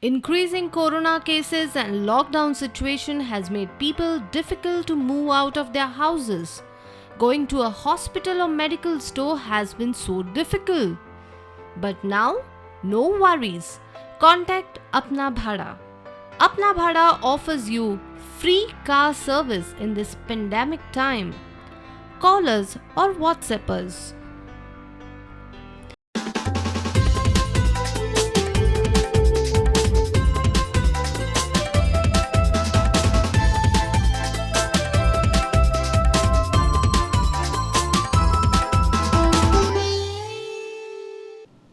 Increasing corona cases and lockdown situation has made people difficult to move out of their houses. Going to a hospital or medical store has been so difficult. But now, no worries. Contact Apna Bhada. Apna Bhada offers you free car service in this pandemic time. Call us or WhatsApp us.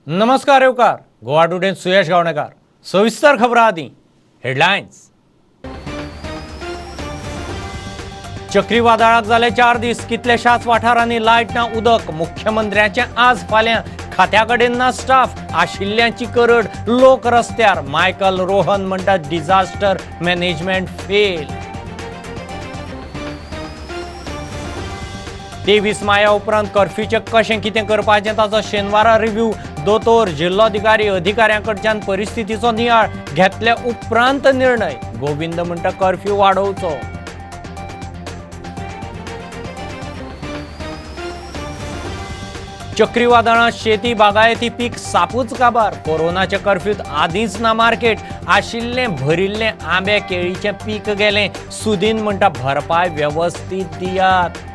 नमस्कार येवकार गोवा टुडेन सुयश गावणेकार. सविस्तर खबरां आदी headlines. चक्रीवादळाक जाले 4 दीस, कितल्याशाच वाठारांनी light ना उदक. मुख्यमंत्र्याचें आज फाल्यां, खात्या कडेन ना स्टाफ, आशिल्ल्यांची करड, लोक रस्त्यार. मायकल रोहन म्हणटा डिझास्टर मॅनेजमेंट फेल. 23 माया उपरांत कर्फ्यूचें कशें कितें करपाचें ताचो शेनवारा रिव्यू. दोतोर, जिल्लोधिकारी, अधिकाऱ्यां कडच्यान परिस्थितीचो नियाळ घेतल्या उपरांत निर्णय. गोविंद म्हणटा कर्फ्यू वाडोवचो. चक्रीवादळांत शेती बागायती पीक सापूच काबार. कोरोनाच्या कर्फ्यूत आदींच ना मार्केट, आशिल्लें भरिल्लें आंबे केळीचें पीक गेलें. सुदीन म्हणटा भरपाय वेवस्थीत दियात.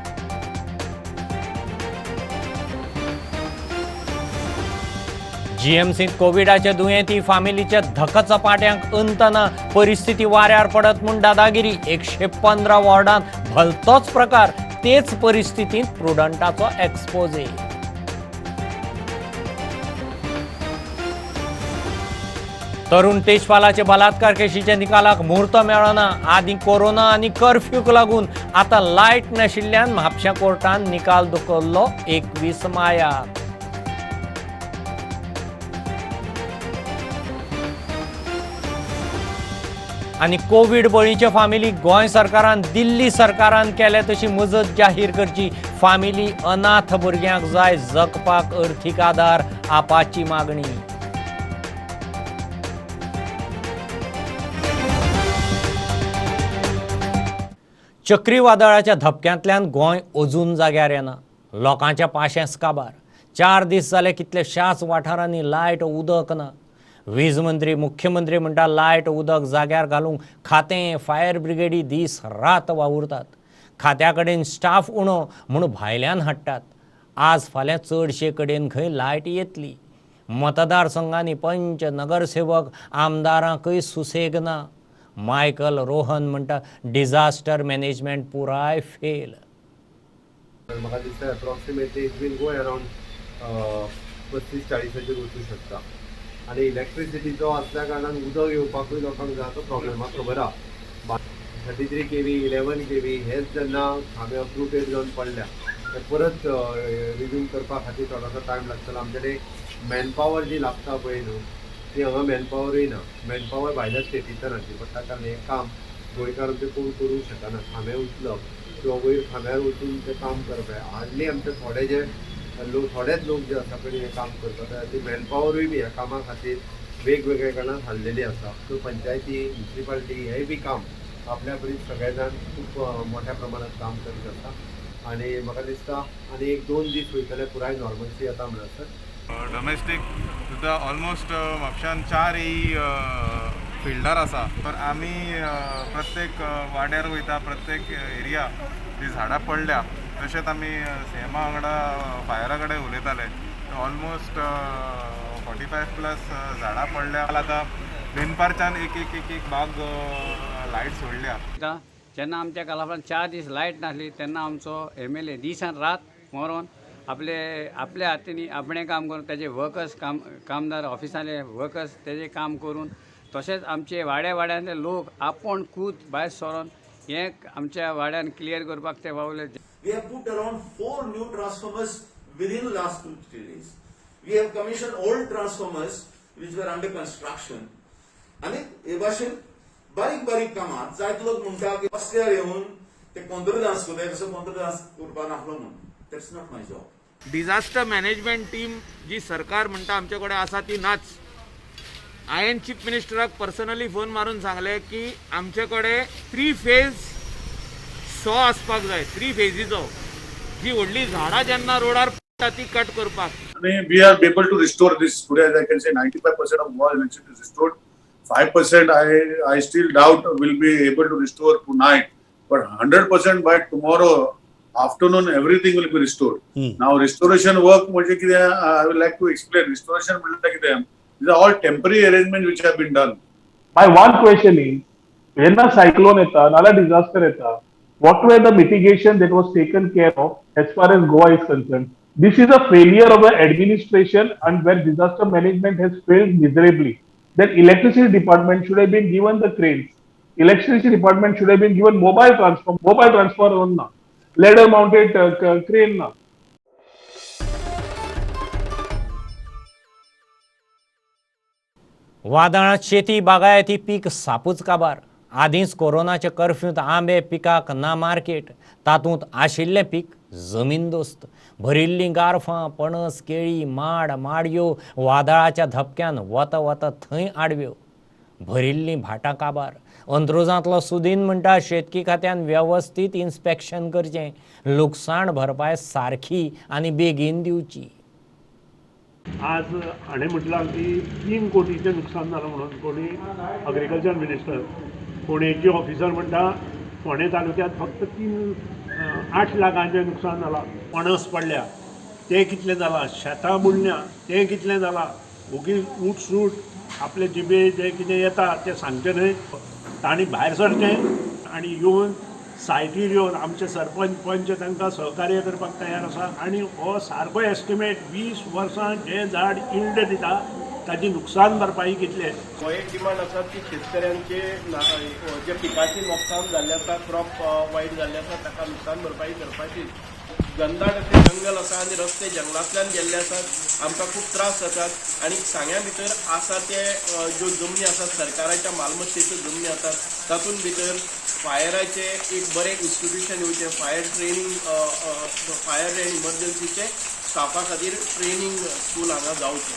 जीएमसींत कोविडाच्या दुयेंती फामिलीच्या धकचपाट्यांक अंत ना, परिस्थिती वाऱ्यार पडत म्हूण दादागिरी. 115 वॉर्डांत भलतोच प्रकार, तेच परिस्थितींत प्रुडंटाचो एक्सपोजे. तरुण तेजपालाचे बलात्कार केशीच्या निकालाक मुहूर्त मेळना. आदीं कोरोना आनी कर्फ्यूक लागून आतां लायट नाशिल्ल्यान म्हापशा कोर्टान निकाल धुकल्लो 21 मायाक. आनी कोवीड बळीचे फामिली गोंय सरकारान दिल्ली सरकारान केल्या तशी मजत जाहीर करची. फामिली अनाथ भुरग्यांक जाय जगपाक अर्थीक आदार, आपाची मागणी. चक्रीवादळाच्या धपक्यांतल्यान गोंय अजून जाग्यार येना. लोकांच्या पाशेंस काबार. 4 दीस जाले कितल्याशाच वाठारांनी लायट उदक ना. वीज मंत्री, मुख्यमंत्री म्हणटा लायट उदक जाग्यार घालूंक खातें, फायर ब्रिगेडी दीस रात वावुरतात. खात्या कडेन स्टाफ उणो म्हूण भायल्यान हाडटात. आज फाल्यां चडशे कडेन खंय लायट येतली. मतदारसंघांनी पंच, नगरसेवक, आमदारांकय सुसेग ना. मायकल रोहन म्हणटा डिझास्टर मॅनेजमेंट पुराय फेल. म्हाका दिसता approximately it will go around 35-40 वचूं शकता. आनी इलेक्ट्रिसिटीचो आसल्या कारणान उदक येवपाकूय लोकांक जाय तो प्रॉब्लेम खबर आहा. 33 kV 11 kV हेच जेन्ना खांबे अप्रुटेड जावन पडल्या ते परत रिज्यूम करपा खातीर थोडोसो टायम लागतलो. आमचे कडेन मॅनपावर जी लागता पळय न्हू ती हांगा मॅनपावरूय ना. मॅनपावर भायल्या स्टेटींतल्यान हाडची पडटा, कारण हें काम गोंयकार आमचे कोण करूंक शकना. खांबे उचलप किंवा वयर खांब्यार वचून तें काम करप हें हार्डली आमचे थोडे जे लोक, थोडेच लोक जे आसा पळय हें काम करतात. ती मॅनपावरूय बी ह्या कामा खातीर वेगवेगळे कारणान हाडलेली आसा. सो पंचायती, म्युनिसिपालिटी हेंय बी काम आपल्या परीन सगळे जाण खूब मोठ्या प्रमाणात काम करीत आसा. आनी म्हाका दिसता आनी 1-2 दीस वयतले पुराय नॉर्मलसी येता म्हणसर. डोमेस्टीक सुद्दां ऑलमोस्ट म्हापशान 4 फिल्डर आसा. तर आमी प्रत्येक वाड्यार वयता, प्रत्येक एरिया जी झाडां पडल्या तशेंच आमी सीएमा वांगडा फायरा कडेन उलयताले. ऑलमोस्ट 45+ झाडां पडल्या. आतां दनपारच्यान एक एक एक एक बाग लायट सोडल्या. जेन्ना आमच्या कालाफान 4 दीस लायट नासली तेन्ना आमचो MLA दीस आनी रात मरोन आपले आपल्या हातींनी आपणें काम करून तेजे वर्कर्स, कामदार ऑफिसांतले वर्कर्स तेजें काम करून, तशेंच आमचे वाड्या वाड्यांतले लोक आपूण खूद भायर सरोन हें आमच्या वाड्यान क्लियर करपाक ते वावले. We have put around 4 new transformers within the last 2-3 days. We have commissioned old transformers which were under construction. आनी हे भाशेन बारीक बारीक कामां जायते लोक म्हणटा की रस्त्यार येवन ते कोंत्र डांस करता, तसो कोंत्र डांस करपा नासलो म्हूण. That's not my job. Disaster management team जी सरकार म्हणटा आमचे कडेन आसा ती नाच. हांवें चीफ मिनिस्टराक पर्सनली फोन मारून सांगलें की आमचे कडेन 3 फेज सो आसपाक जाय, 3 फेजीचो जी व्हडली झाडां जेन्ना रोडार पडटा ती कट करपाक. We are able to restore this today, as I can say, 95% of Goa electricity is restored. 5% I still doubt will be able to restore tonight, but 100% by tomorrow afternoon everything will be restored. Now restoration work, I would like to explain. Restoration, these are all temporary arrangements which have been done. My one question is, when a cyclone eta, nala disaster eta, what were the mitigation that was taken care of as far as Goa is concerned? This is a failure of the administration and where disaster management has failed miserably. Then electricity department should have been given the cranes. Electricity department should have been given mobile transfer on na, ladder mounted crane na. वादळांत शेती बागायती पीक सापूच काबार. आदींच कोरोनाच्या कर्फ्यूंत आंबे पिकाक ना market, तातूंत आशिल्लें पीक जमीन दोस्त. भरिल्लीं गारफां, पणस, केळी, माड, माडयो वादळाच्या धपक्यान वता वता थंय आडव्यो. भरिल्लीं भाटां काबार. अंत्रुजांतलो सुदीन म्हणटा शेतकी खात्यान वेवस्थीत इन्स्पेक्शन करचें, लुकसाण भरपाय सारखी आनी बेगीन दिवची. आज हाणें म्हटलां की 3 कोटीचें नुकसान जालां म्हणून कोणी अग्रिकल्चर मिनिस्टर, फोंडेचे ऑफिसर म्हणटा फोंडे तालुक्यांत फक्त 8 लाखांचें नुकसान जालां. पणस पडल्या तें कितलें जालां, शेतां बुडल्या तें कितलें जालां. ओगी उठसूट आपले जिबे जें कितें येता तें सांगचें न्हय. तांणी भायर सरचें आनी येवन सायटीर येवन आमचे सरपंच पंच तांकां सहकार्य करपाक तयार आसा. आनी हो सारको एस्टिमेट 20 वर्सां जें झाड इल्ड दिता ताची नुकसान भरपाई कितले. हो एक डिमांड आसा की शेतकऱ्यांचे जे पिकाची नुकसान जाल्लें आसा, क्रॉप वायट जाल्लें आसा, ताका नुकसान भरपाई करपाची. गंदाट अशें जंगल आसा आनी रस्ते जंगलांतल्यान गेल्ले आसात, आमकां खूब त्रास जातात. आनी सांग्या भितर आसा ते ज्यो जमनी आसात सरकाराच्या मालमत्तेच्यो जमनी आसात, तातूंत भितर फायराचें एक बरें इन्स्टिट्यूशन येवचें, फायर ट्रेनींग, फायर एंड इमर्जन्सीचे स्टाफा खातीर ट्रेनींग स्कूल हांगा जावचें.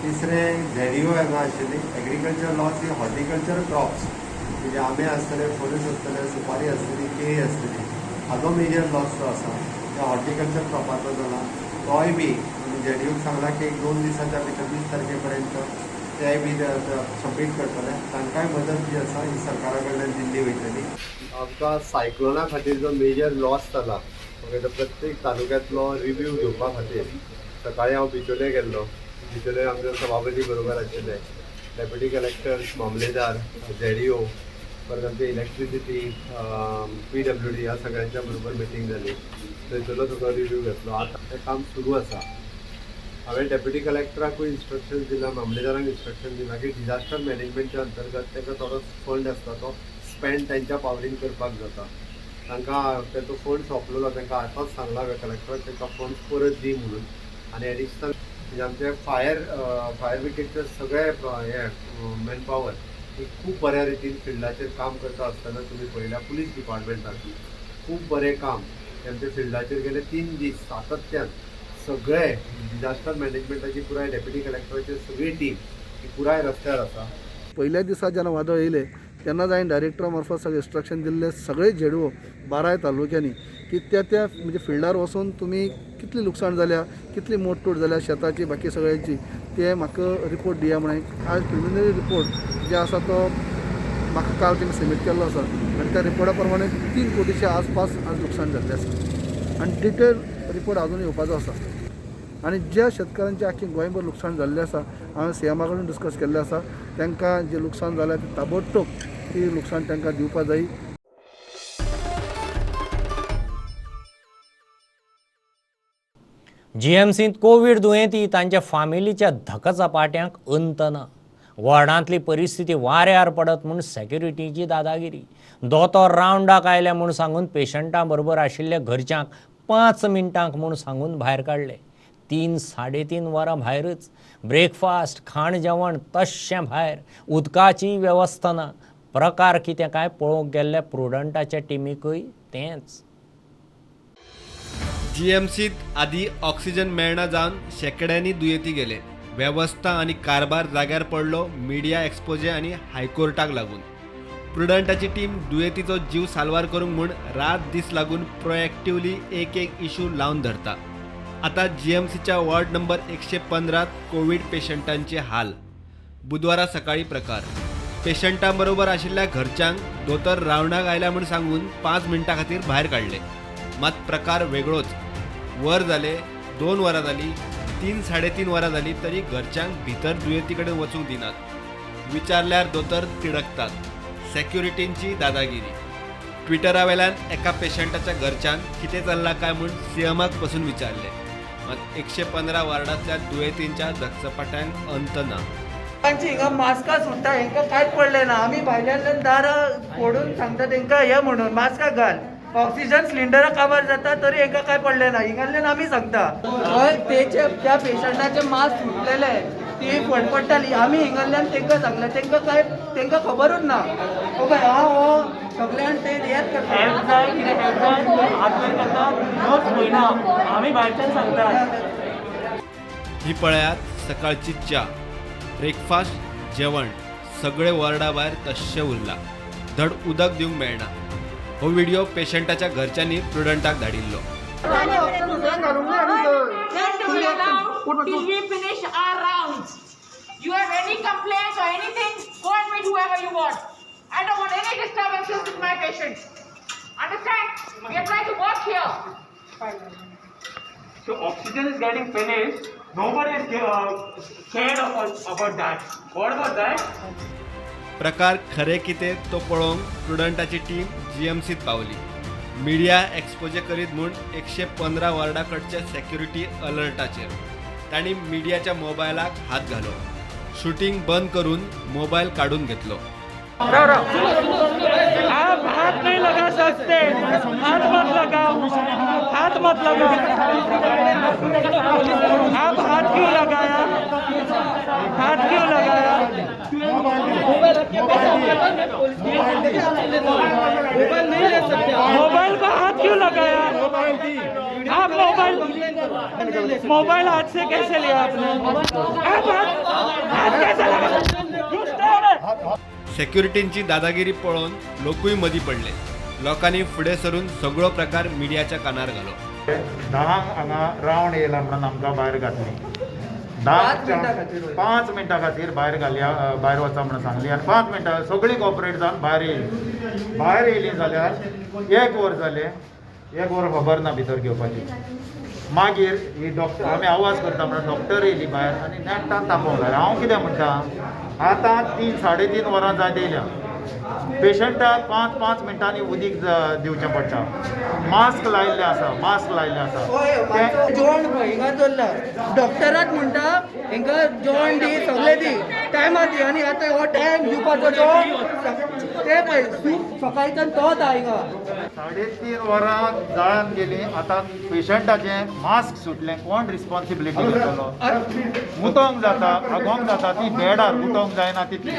तिसरें झेडिओ हांगा आशिल्ली एग्रीकल्चर लॉस ही हॉर्टिकल्चर क्रॉप्स, म्हणजे आंबे आसतले, फणस आसतले, सुपारी आसतली, केळी आसतली, हाजो मेजर लॉस जो आसा त्या हॉर्टिकल्चर क्रॉपाचो जाला. तोय बी आमी झेडिओक सांगला की 1-2 दिसाच्या भितर 20 तारखे पर्यंत तेय बी सबमीट करतले. तांकांय मदत जी आसा ही सरकारा कडल्यान दिल्ली वयतली. आमकां सायक्लोना खातीर जो मेजर लॉस जाला तो प्रत्येक तालुक्यांतलो रिव्यू घेवपा खातीर सकाळीं हांव बिचोले गेल्लो. बिचोले आमचे सभापती बरोबर आशिल्ले, डेप्युटी कलेक्टर, मामलेदार, झेडिओ, परत आमचे इलेक्ट्रिसिटी, PWD ह्या सगळ्यांच्या बरोबर मिटींग जाली. थंयसरलो सगळो रिव्यू घेतलो. आतां तें काम सुरू आसा. हांवें डेप्युटी कलेक्टराकूय इन्स्ट्रक्शन दिलां, मामलेदारांक इन्स्ट्रक्शन दिलां की डिजास्टर मॅनेजमेंटच्या अंतर्गत तांकां थोडो फंड आसता तो स्पेंड तांच्या पावरीन करपाक जाता. तांकां तांचो फंड सोंपलेलो, तांकां आतांच सांगलां हांवें कलेक्टराक तांकां फंड परत दी म्हणून. आनी एडिशनल म्हणजे आमचे फायर ब्रिगेडचे सगळे हे मॅनपावर ही खूब बऱ्या रितीन फिल्डाचेर काम करता आसतना तुमी पळयल्या. पुलीस डिपार्टमेंटान खूब बरें काम आमच्या फिल्डाचेर गेले 3 दीस सातत्यान सगळे डिजास्टर मॅनेजमेंटाची पुराय डेप्युटी कलेक्टराची सगळी टीम ही पुराय रस्त्यार आसा. पहिल्या दिसा जेन्ना वादळ येयलें तेन्नाच हांवें डायरेक्टरा मार्फत सगळे इन्स्ट्रक्शन दिल्ले सगळे झेडवो 12 तालुक्यांनी की त्या त्या म्हणजे फिल्डार वचून तुमी कितली लुकसाण जाल्या, कितली मोडतोड जाल्या शेताची, बाकी सगळ्यांची, ते म्हाका रिपोर्ट दिया म्हणून. आज प्रिलिमिनरी रिपोर्ट जे आसा तो म्हाका काल तेणी सबमीट केल्लो आसा आनी त्या रिपोर्टा प्रमाणे 3 कोटीच्या आसपास आज लुकसाण जाल्लें आसा आनी डिटेल रिपोर्ट अजून येवपाचो आसा. आनी ज्या शेतकारांचें आख्खें गोंयभर लुकसाण जाल्लें आसा हांवें सीएमा कडेन डिस्कस केल्लें आसा, तांकां जें लुकसाण जालें तें ताबडतोब ती लुकसाण तांकां दिवपा जाय. जीएमसींत कोवीड दुयेंती तांच्या फामिलीच्या धकचपाट्यांक अंत ना. वॉर्डांतली परिस्थिती वाऱ्यार पडत म्हूण सेक्युरिटीची दादागिरी. दोतोर रावंडाक आयले म्हूण सांगून पेशंटां बरोबर आशिल्ल्या घरच्यांक 5 मिनटांक म्हूण सांगून भायर काडले. 3 साडे 3 वरां भायरच. ब्रेकफास्ट, खाण जेवण तश्शें भायर, उदकाची वेवस्था ना. प्रकार कितें काय पळोवंक गेल्ल्या प्रुडंटाच्या टिमीकूय तेंच. जीएमसीत आदी ऑक्सिजन मेळना जावन शेकड्यांनी दुयेंती गेले. वेवस्था आनी कारभार जाग्यार पडलो मिडिया एक्सपोजे आनी हायकोर्टाक लागून. प्रुडंटाची टीम दुयेंतीचो जीव साल्वार करूंक म्हूण रात दीस लागून प्रोएक्टिवली एक एक इशू लावन धरता. आतां जीएमसीच्या वॉर्ड नंबर 115 कोवीड पेशंटांचे हाल. बुधवारा सकाळी प्रकार. पेशंटां बरोबर आशिल्ल्या घरच्यांक दोतोर रावंडाक आयला म्हूण सांगून 5 मिनटां खातीर भायर काडले. मात प्रकार वेगळोच. वर जाले, 2 वरां जाली, 3 साडे 3 वरां जाली तरी घरच्यांक भितर दुयेंती कडेन वचूंक दिनात. विचारल्यार दोतोर तिडकतात. सेक्युरिटींची दादागिरी. ट्विटरा वेल्यान एका पेशंटाच्या घरच्यान कितें चल्लां काय म्हूण सीएमाक पसून विचारलें. मात 115 वार्डांतल्या दुयेंतींच्या धक्सपाट्यांक अंत ना. तांची हिंगा मास्कां सुट्टा, हेंकां कांयच पडलें ना. आमी भायल्यान दारां फोडून सांगता तेंकां हे म्हणून मास्कां घाल, ऑक्सिजन सिलिंडरां काबार जाता तरी हेंकां कांय पडलें ना. हिंगाल्यान आमी सांगता हय तेचे त्या पेशंटाचे मास्क सुटलेले, ती फडफडटाली. आमी हिंगाल्यान तेंकां सांगलें, तेंकां कांय तेंकां खबरूच ना. ओ बाय हा हो सगळ्यान ते हेच करता. हेल्प जाय कितें हेल्प जाय हात वयर करता, नर्स पळयना, आमी भायरच्यान सांगता. ही पळयात सकाळची च्या, ब्रेकफास्ट, जेवण सगळे वॉर्डा भायर तश्शें उरलां. धड उदक दिवंक मेळना. हो व्हिडिओ पेशंटाच्या घरच्यांनी प्रुडंटाक धाडिल्लो. Till we finish our rounds. You have any complaints or anything, go and meet whoever you want. I don't want any disturbances with my patients. Understand? We are trying to work here. So oxygen is getting finished. Nobody is cared about that. What about that? प्रकार खरे कितें तो पळोवंक प्रुडंटाची team जीएमसीत पावली. Media exposé करीत म्हूण 115 वॉर्डा कडच्या security अलर्टाचेर तांणी मिडियाच्या मोबायलाक हात घालो. शूटिंग बंद करून मोबायल काडून घेतलो. आप हाथ नहीं लगा सकते, हाथ मत लगाओ, हाथ मत लगाओ. आप हाथ क्यों लगाया, हाथ क्यों लगाया? मोबाइल को हाथ क्यों लगाया आप? मोबाइल मोबाइल हाथ से कैसे लिया आपने? आप हाथ कैसे लगाया? सेक्युरिटींची दादागिरी पळोवन लोकूय मदीं पडले. लोकांनी फुडें सरून सगळो प्रकार मिडियाच्या कानार घालो. 10 हांगा रावंड येयला म्हणून आमकां भायर घातली. 5 मिनटां खातीर भायर घालया, भायर वचा म्हणून सांगली आनी 5 मिनटां सगळीं कॉपरेट जावन भायर येयली. भायर येयली जाल्यार 1 वर जालें, 1 वर खबर ना भितर घेवपाची. मागीर ही डॉक्टर आमी आवाज करता म्हणून डॉक्टर येयली भायर आनी नेट्टान तापोवंक लागली. हांव कितें म्हणटा, आतां 3 साडे 3 वरां जायत येयल्या, पेशंटाक 5 5 मिनटांनी उदीक दिवचें पडटा. मास्क लायिल्लें आसा, मास्क लायिल्लें आसा. जेवण हिंगा चल्ला, डॉक्टराक म्हणटा हिंगा जेवण दी, सगळें दी, टायमार दी. आनी आतां हो टायम दिवपाचो जेवण ते पळय सूप सकाळच्यान तोच आहा हिंगा. 3.5 वरां जाळान गेली. आतां पेशंटाचें मास्क सुटलें, कोण रिस्पॉन्सिबिलिटी घेतलो? मुतोंक जाता, आगोंक जाता, ती बेडार मुतोंक जायना तितली,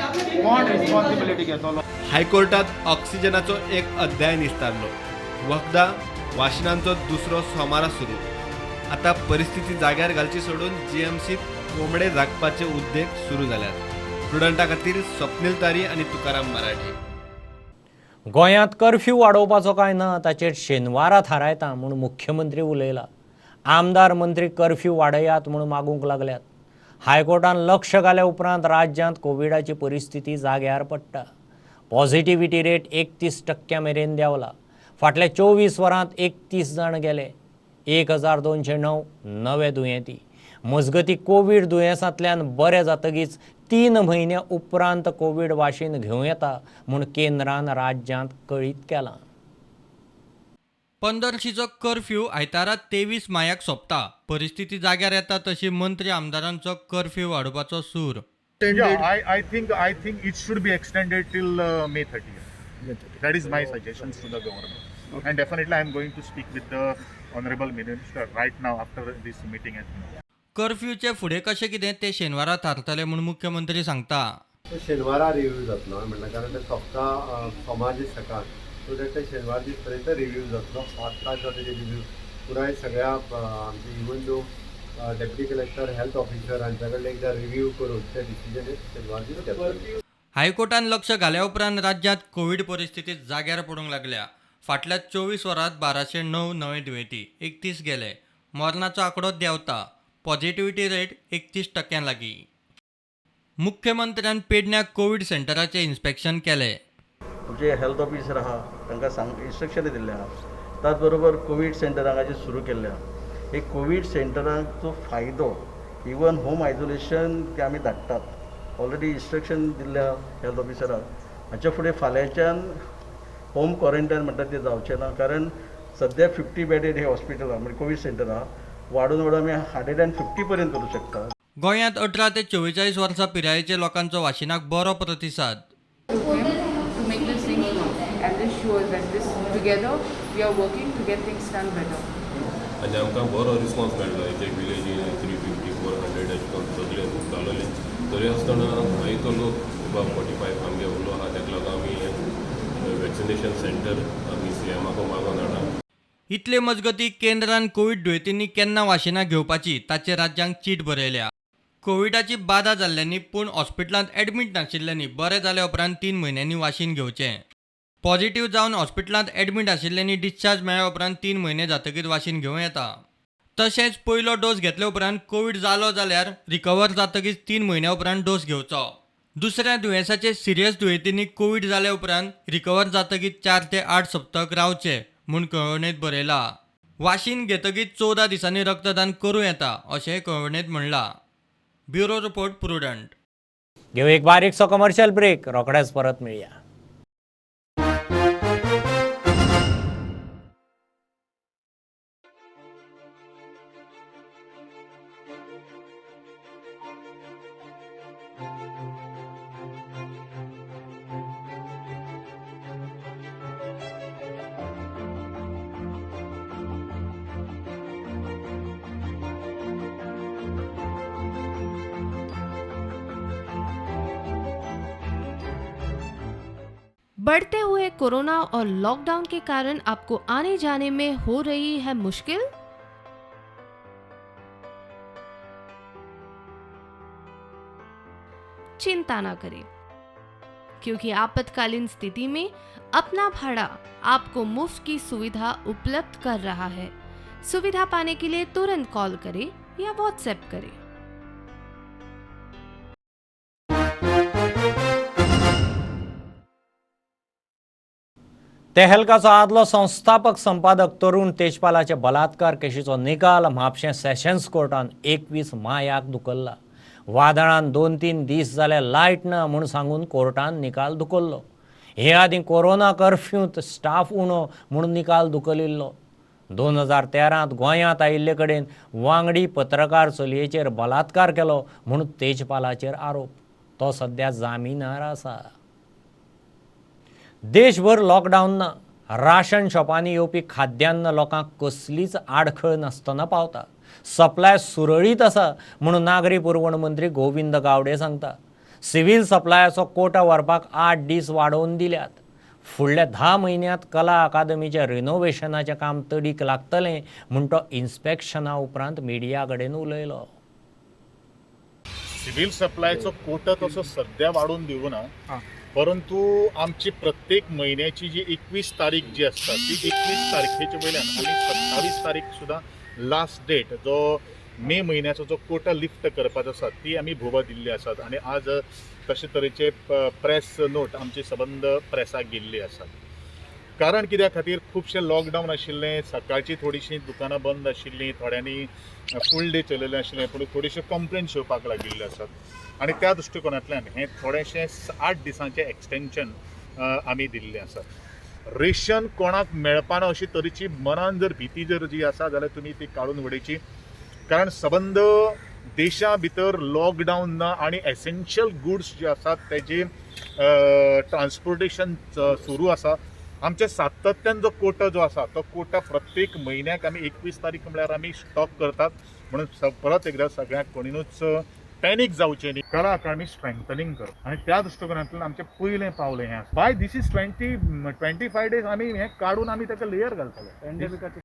कोण रिस्पॉन्सिबिलिटी घेतलो? हायकोर्टात ऑक्सिजनाचो एक अध्याय निस्तारलो. वखदां वाशिनांचो दुसरो सोमारा सुरू. आतां परिस्थिती जाग्यार घालची सोडून जीएमसीत कोंबडे झाकपाचे उद्देग सुरू जाल्यात. प्रुडंटा खातीर स्वप्नील तारी आनी तुकाराम मराठे. गोंयांत कर्फ्यू वाडोवपाचो काय ना ताचेर शेनवारा थारायता म्हूण मुख्यमंत्री उलयला. आमदार मंत्री कर्फ्यू वाडयात म्हूण मागूंक लागल्यात. हायकोर्टान लक्ष घाल्या उपरांत राज्यांत कोविडाची परिस्थिती जाग्यार पडटा. पॉझिटिव्हिटी रेट 31% मेरेन देंवला. फाटल्या 24 वरांत 31 जाण गेले. 1209 नवे दुयेंती. मजगती कोवीड दुयेंसांतल्यान बरे जातगीच 3 म्हयन्या उपरांत कोवीड वाशीन घेवं येता म्हूण केंद्रान राज्यांत कळीत केलां. 15शीचो कर्फ्यू आयतारा 23 मायाक सोंपता. परिस्थिती जाग्यार येता तशी मंत्री आमदारांचो कर्फ्यू वाडोवपाचो सूर. Yeah, I think it should be extended till May 30th. That is my suggestions to the government. Okay. And definitely I am going to speak with the honorable minister right now after this meeting. कर्फ्यूचे फुडें कशें कितें ते शेनवारा थारतले म्हूण मुख्यमंत्री सांगता. शेनवारा रिव्यू जातलो म्हणल्यार, कारण ते सोंपता सोमार दीस सकाळ, सो that ते शेनवार दीस पर्यंत रिव्यू जातलो. 5 तास जाता तेजे रिव्यू पुराय सगळ्या आमचे even though deputy collector, health officer हांच्या कडल्यान एकदां रिव्यू करून ते डिसिजन शेनवार घेतले. हायकोर्टान लक्ष घाल्या उपरांत राज्यांत कोवीड परिस्थिती जाग्यार पडूंक लागल्या. फाटल्या 24 वरांत 1209 नवे दुयेंती, 31 गेले. मरणाचो आंकडो देंवता. पॉझिटिव्हिटी रेट 31% लागीं. मुख्यमंत्र्यान पेडण्या कोवीड सेंटराचें इन्स्पेक्शन केलें. आमचे हेल्थ ऑफिसर आहा तांकां सांग इन्स्ट्रक्शन दिल्लें आहा. त्याच बरोबर कोवीड सेंटर हांगा सुरू केल्लें आहा. हे कोवीड सेंटरांचो फायदो इवन होम आयसोलेशन ते आमी धाडटात. ऑलरेडी इन्स्ट्रक्शन दिल्लें आहा हेल्थ ऑफिसराक. हाच्या फुडें फाल्यांच्यान होम क्वॉरंटायन म्हणटा तें जावचें ना, कारण सद्या 50 बेडेड हे हॉस्पिटल आहा, म्हणजे कोवीड सेंटर आहा, वाडून वाडून आमी 150 पर्यंत करूं शकता. गोंयांत 18 ते 44 वर्सां पिरायेच्या लोकांचो वाशिनाक बरो प्रतिसाद. आनी आमकां बरो रिस्पॉन्स मेळ्ळो. एक एक विलेजीन 350 400 अशें करून सगळे जालोले. तरी आसतना गोंयचो लोक एबाव 45 आमगे उरलो आहा, ताका लागून आमी वॅक्सिनेशन सेंटर आमी सीएमाक मागोन हाडा. इतले मजगती केंद्रान कोवीड दुयेंतींनी केन्ना वाशिनां घेवपाची ताचेर राज्यांक चीट बरयल्या. कोविडाची बादा जाल्ल्यांनी पूण हॉस्पिटलांत एडमीट नाशिल्ल्यांनी बरें जाल्या उपरांत 3 म्हयन्यांनी वाशीन घेवचें. पॉझिटिव्ह जावन हॉस्पिटलांत एडमीट आशिल्ल्यांनी डिस्चार्ज मेळ्ळ्या उपरांत 3 म्हयने जातकीच वाशीन घेवं येता. तशेंच पयलो डोस घेतले उपरांत कोवीड जालो जाल्यार रिकवर जातकीच 3 म्हयन्या उपरांत डोस घेवचो. दुसऱ्या दुयेंसाचे सिरियस दुयेंतींनी कोवीड जाल्या उपरांत रिकवर जातकीच 4 ते 8 सप्तक रावचे म्हूण कळवणेंत बरयला. वाशीन घेतकीच 14 दिसांनी रक्तदान करूं येता अशें कळवणेंत म्हणलां. Bureau report, Prudent. घेऊ एक बारीकसो कमर्शियल ब्रेक, रोखडेच परत मेळया. बढ़ते हुए कोरोना और लॉकडाउन के कारण आपको आने जाने में हो रही है मुश्किल? चिंता ना करें, क्योंकि आपातकालीन स्थिति में अपना भाड़ा आपको मुफ्त की सुविधा उपलब्ध कर रहा है। सुविधा पाने के लिए तुरंत कॉल करें या व्हाट्सएप करें। तेहलकाचो आदलो संस्थापक संपादक तरुण तेजपालाचे बलात्कार केशीचो निकाल म्हापशें सेशन्स कोर्टान 21 मायाक धुकल्ला. वादळान 2-3 दीस जाले लायट ना म्हूण सांगून कोर्टान निकाल धुकल्लो. हे आदीं कोरोना कर्फ्यूंत स्टाफ उणो म्हूण निकाल धुकलिल्लो. 2013 गोंयांत आयिल्ले कडेन वांगडी पत्रकार चलयेचेर बलात्कार केलो म्हूण तेजपालाचेर आरोप. तो सद्या जामिनार आसा. देशभर लॉकडावन ना, राशन शॉपांनी येवपी खाद्यान्न लोकांक कसलीच आडखळ नासतना पावता. सप्लाय सुरळीत आसा म्हणून नागरी पुरवण मंत्री गोविंद गावडे सांगता. सिव्हिल सप्लायाचो कोटा व्हरपाक 8 दीस वाडोवन दिल्यात. फुडल्या 10 म्हयन्यांत कला अकादमीच्या रिनोव्हेशनाचें काम तडीक लागतलें म्हूण तो इन्स्पेक्शना उपरांत मिडिया कडेन उलयलो. सिव्हिल सप्लायचो कोटा तसो सद्या वाडोवन दिवना, परंतु आमची प्रत्येक म्हयन्याची जी 21 तारीख जी आसता ती 21 तारखेचे वयल्यान आमी 27 तारीख सुद्दां लास्ट डेट जो मे म्हयन्याचो जो कोटा लिफ्ट करपाचो आसा ती आमी भोवा दिल्ली आसात. आनी आज तशे तरेचे प्रेस नोट आमचे सबंद प्रेसाक गेल्ली आसात. कारण कित्या खातीर खुबशें लॉकडावन आशिल्लें, सकाळची थोडीशीं दुकानां बंद आशिल्लीं, थोड्यांनी फूल डे चलयलें आशिल्लें, पूण थोडेश्यो कंप्लेन्ट्स येवपाक लागिल्ल्यो आसात. आनी त्या दृश्टिकोनांतल्यान हें थोडेशें 8 दिसांचें एक्सटेंशन आमी दिल्लें आसा. रेशन कोणाक मेळपाना अशी तरेची मनान जर भिती जर जी आसा जाल्यार तुमी ती काडून उडयची, कारण सबंद देशा भितर लॉकडावन ना आनी एसेन्शियल गुड्स जे आसात तेजे ट्रान्सपोर्टेशन सुरू आसा. आमच्या सातत्यान जो कोटा जो आसा तो कोटा प्रत्येक म्हयन्याक आमी 21 तारीख म्हळ्यार आमी स्टॉक करतात. म्हणून परत एकदा सगळ्यांक कोणीनूच पॅनीक जावचें न्ही. कला अकादमी स्ट्रेंथनिंग करप आनी त्या दृश्टिकोनांतल्यान आमचें पयलें पावल हें आसा. बाय this is 25 days आमी हें काडून आमी ताका लेयर घालतले.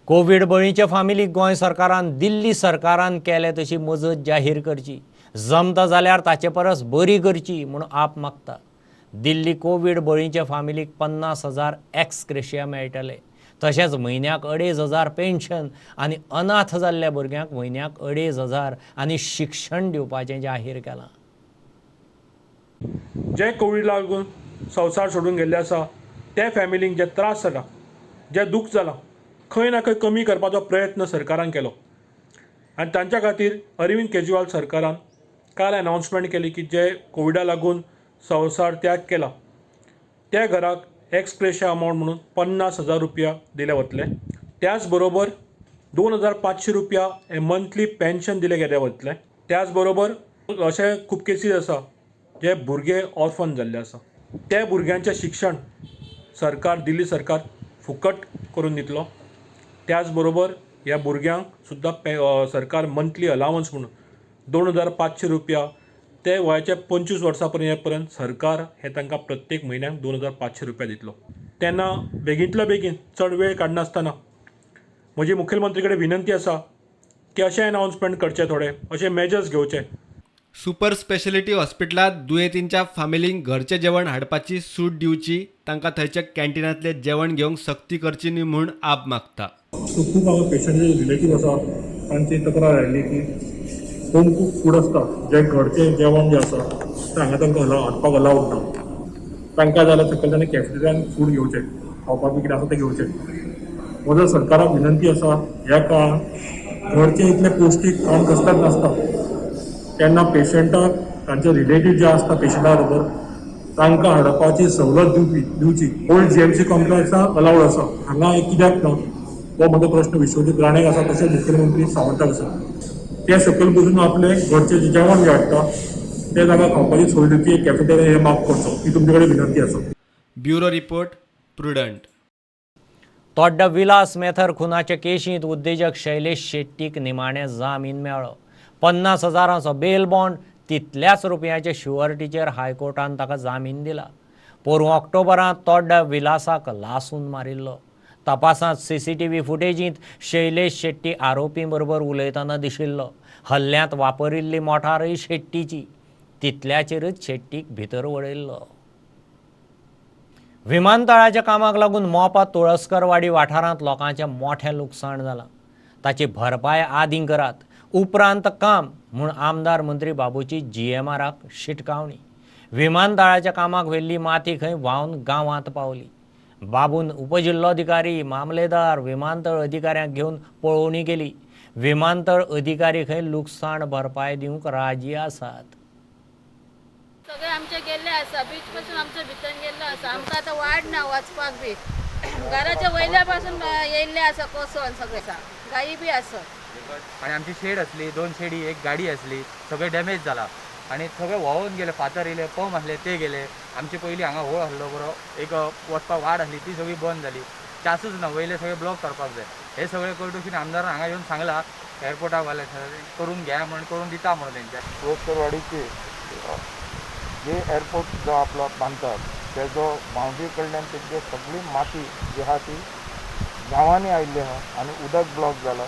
कोवीड बळीच्या फामिलीक गोंय सरकारान दिल्ली सरकारान केले तशी मजत जाहीर करची, जमता जाल्यार ताचे परस बरी करची म्हूण आप मागता. दिल्ली कोवीड बळीच्या फामिलीक 50,000 एक्स ग्रेशिया मेळटले, तशेंच म्हयन्याक 2,500 पेन्शन आनी अनाथ जाल्ल्या भुरग्यांक म्हयन्याक 2,500 आनी शिक्षण दिवपाचें जाहीर केलां. जे कोवीड लागून संवसार सोडून गेल्ले आसा ते फॅमिलींक जे त्रास जाला, जे दुख्ख जालां, खंय ना खंय कमी करपाचो प्रयत्न सरकारान केलो आनी तांच्या खातीर अरविंद केजरीवाल सरकारान काल अनाउन्समेंट केली की जे कोविडा लागून संवसार त्याग केला त्या घराक एक्स ग्रेशिया अमावंट म्हणून 50,000 रुपया दिले वतले. त्याच बरोबर 2,500 रुपया हे मंथली पेन्शन दिले गेले वतले. त्याच बरोबर अशे खूब केसीस आसा जे भुरगे ऑर्फन जाल्ले आसा, त्या भुरग्यांचें शिक्षण सरकार दिल्ली सरकार फुकट करून दितलो. त्याच बरोबर ह्या भुरग्यांक सुद्दां सरकार मंथली अलावन्स म्हणून 2,500 रुपया ते वयाच्या 25 वर्सां पर्यंत सरकार हे तांकां प्रत्येक म्हयन्याक 2,500 रुपया दितलो. तेन्ना बेगींतल्या बेगीन चड वेळ काडनासतना म्हजी मुखेलमंत्री कडेन विनंती आसा की अशें अनाउन्समेंट करचें, थोडे अशे मेजर्स घेवचे. सुपर स्पेशलिटी हॉस्पिटलांत दुयेंतींच्या फामिलींक घरचें जेवण हाडपाची सूट दिवची, तांकां थंयच्या कॅन्टीनांतलें जेवण घेवंक सक्ती करची न्ही म्हूण आप मागता. सो खूब हांगा पेशंटचे रिलेटीव आसा तांची तक्रार आयिल्ली की होम कूक फूड आसता, जें घरचें जेवण जें आसा तें हांगा तांकां हाडपाक अलावड ना. तांकां जाल्यार सकयल तांणी कॅफेटेरियान फूड घेवचें, खावपाक बी कितें आसा तें घेवचें. म्हजो सरकाराक विनंती आसा, ह्या काळांत घरचें इतलें पौश्टीक खाण कसलेंच नासता, तेन्ना पेशंटाक तांचे रिलेटीव जे आसता पेशंटा बरोबर तांकां हाडपाची सवलत दिवची. ओल्ड GMC कॉम्प्लेक्साक अलावड आसा, हांगा कित्याक ना हो म्हजो प्रश्न विश्वजीत राणेक आसा, तशेंच मुखेलमंत्री सावंताक आसा. ते सकयल बसून आपले घरचें जेवण जें हाडटा ते जागा खावपाची सोय दिवची, कॅफेटेरिया हे माफ करचो, ही तुमचे कडेन विनंती आसा. Bureau report, Prudent. Todda Vilas Methar खुनाचे केशींत उद्देजक शैलेश शेट्टीक निमाणे जामीन मेळ्ळो. 50,000 बेल बॉन्ड तितल्याच रुपयांचे शुअरिटीचेर हायकोर्टान ताका जामीन दिला. पोरूं ऑक्टोबरांत तोड्डा विलासाक लासून मारिल्लो. तपासांत CCTV फुटेजींत शैलेश शेट्टी आरोपी बरोबर उलयतना दिशिल्लो. हल्ल्यांत वापरिल्ली मोटारय शेट्टीची, तितल्याचेरच शेट्टीक भितर वडयल्लो. विमानतळाच्या कामाक लागून मोपा तुळसकरवाडी वाठारांत लोकांचें मोठें लुकसाण जालां. ताची भरपाय आदीं करात, उपरांत काम म्हूण आमदार मंत्री बाबूची GMRाक शिटकावणी. विमानतळाच्या कामाक व्हेल्ली माती खंय व्हांवन गांवांत पावली. बाबून उपजिल्लोधिकारी, मामलेदार, विमानतळ अधिकाऱ्यांक घेवन पळोवणी केली. विमानतळ अधिकारी खंय लुकसाण भरपाय दिवंक राजी आसात. सगळे आमचे गेल्ले आसा, बीच पासून आमचे भितर गेल्ले आसा. आमकां आतां वाड ना वचपाक बी, घराच्या वयल्या पासून येयल्ले आसा कोसोन सगळे, गायी बी आसा. आनी आमची शेड आसली, 2 शेडी, एक गाडी आसली, सगळे डॅमेज जाला आनी सगळे व्हांवून गेले. फातर येयले, पंप आसले ते गेले. आमचे पयलीं हांगा होळ आसलो बरो, एक वचपाक वाड आसली ती सगळी बंद जाली. चासूच ना, वयले सगळे ब्लॉक करपाक जाय. हे सगळे कळटून आमदारान हांगा येवन सांगला एअरपोर्टाक वाले करून घ्या म्हणून, करून दिता म्हणून तेंच्या. तुळसकरवाडीचे जे एअरपोर्ट जो आपलो बांदतात तेजो बाउंड्री कडल्यान तेंचे सगळी माती जी आहा ती गांवांनी आयिल्ली आहा आनी उदक ब्लॉक जाला.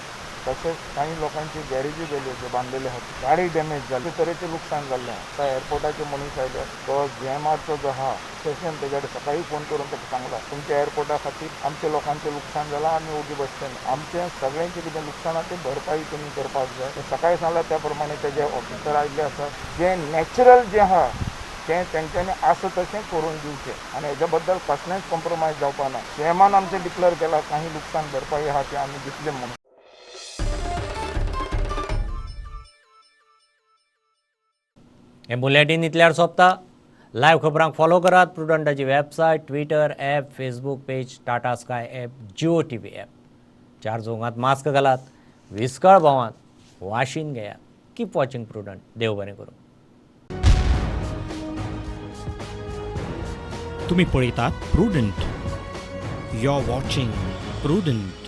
तशेंच काही लोकांची गॅरेजी गेल्यो ज्यो बांदलेल्यो आहा, गाडी डॅमेज जाली, तरेचें लुकसाण जाल्लें आहा. आतां एअरपोर्टाचे मनीस आयले, तो GMRचो जो आहा सेशन तेज्या कडेन सकाळीं फोन करून ताका सांगला तुमच्या एअरपोर्टा खातीर आमच्या लोकांचें लुकसाण जालां, आमी ओगी बसचे न्ही, आमचें सगळ्यांचें कितें लुकसाण आहा तें भरपाई तुमी करपाक जाय. सकाळीं सांगला त्या प्रमाणे तेजे ऑफिसर आयिल्ले आसा, जें नॅचरल जें आहा तें तेंच्यांनी आसा तशें करून दिवचें आनी हेज्या बद्दल कसलेंच कॉम्प्रोमायज जावपा ना. सीएमान आमचें डिक्लेअर केलां काही लुकसाण भरपाई आहा ती आमी दितले म्हणून. हें बुलेटीन इतल्यार सोंपता. लायव्ह खबरांक फॉलो करात प्रुडंटाची website, Twitter app, Facebook page, Tata Sky app, Jio TV app. 4 चौगांत mask घालात, विस्कळ भोंवात, वाशीन घेयात. Keep watching Prudent. देव बरें करूं. तुम्ही पळयतात Prudent. You are watching Prudent.